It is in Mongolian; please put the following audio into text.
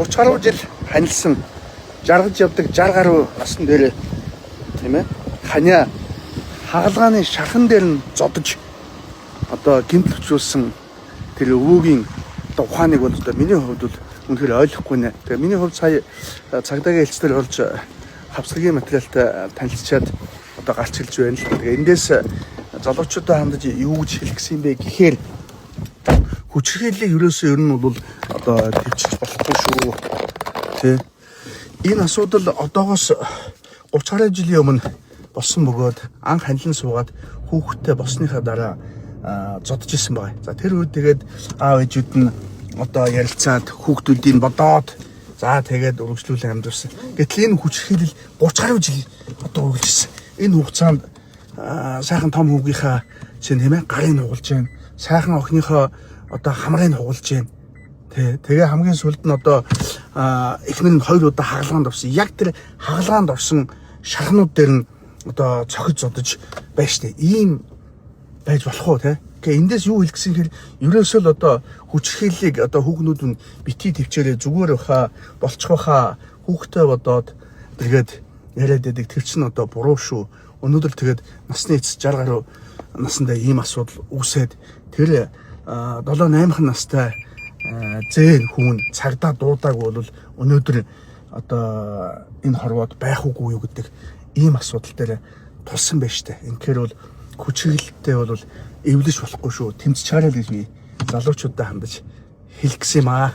30 гаруй жил ханилсан жаргаж явдаг 60 гаруй насн дээр, тийм ээ, ханиа хагалгааны шархан дээр нь зодож одоо гэмтэл учруулсан тэр өвөөгийн одоо ухааныг бол одоо миний хувьд бол үнэхээр ойлгохгүй нэ. Тэгээ миний хувьд сая цагдаагийн хэлцээр болж хавсгагийн материалтай танилцчаад одоо гарч ирж байна л. Тэгээ эндээс залуучуудаа хандаж юу гэж хэлэх гэсэн юм бэ гэхээр хүчирхийллийг ерөөсөө ер нь бол одоо төвчж болохгүй шүү. Тэ. Энэ асуудал одоогоос 30 гаруй жилийн өмнө болсон бөгөөд анх ханилан суугаад хүүхэдтэй болсныхаа дараа зодож исэн байгаа. За, тэр үед тэгээд аав ээжүүд нь одоо ярилцаад, хүүхдүүдийг бодоод, за тэгээд үргэлжлүүлэн амьдсан. Гэтэл энэ хүчирхийлэл 30 гаруй жил одоо үргэлжилсэн. Энэ хугацаанд сайхан том хүүгийнхаа чинь, тийм ээ, гарын хугалж байна. Сайхан охиныхоо одоо хамрыг хугалж байна. Тэ. Тэгээ хамгийн сүүлд нь одоо эхнэр нь хоёр удаа хагалгаанд орсон. Яг тэр хагалгаанд орсон шархнууд дээр нь одоо цохиж зодож байж штэ. Ийм байж болох уу, те? Тэгээ эндээс юу хэлэх гэсэн хэрэг, ерөөсөө л одоо хүчирхийллийг одоо хүүхнүүд нь бити төвчээрээ, зүгээр баха, болчих баха, хүүхдээ бодоод тэгээд яриад байдаг, тэр чинь одоо буруу шүү. Өнөөдөр тэгээд насны эцэс 60 гаруй насандаа ийм асуудал үүсээд тэр 7 8 настай зээн хүн цагдаа дуудаагүй бол өнөөдөр одоо энэ хорвоод байх үгүй юу гэдэг ийм асуудал дээр тулсан байж тээ. Инхээр бол хүчирхийлэлтэй бол эвлэж болохгүй шүү. Тэмцэж чаарай гэж би залуучуудаа хандаж хэлэх гэсэн юм аа.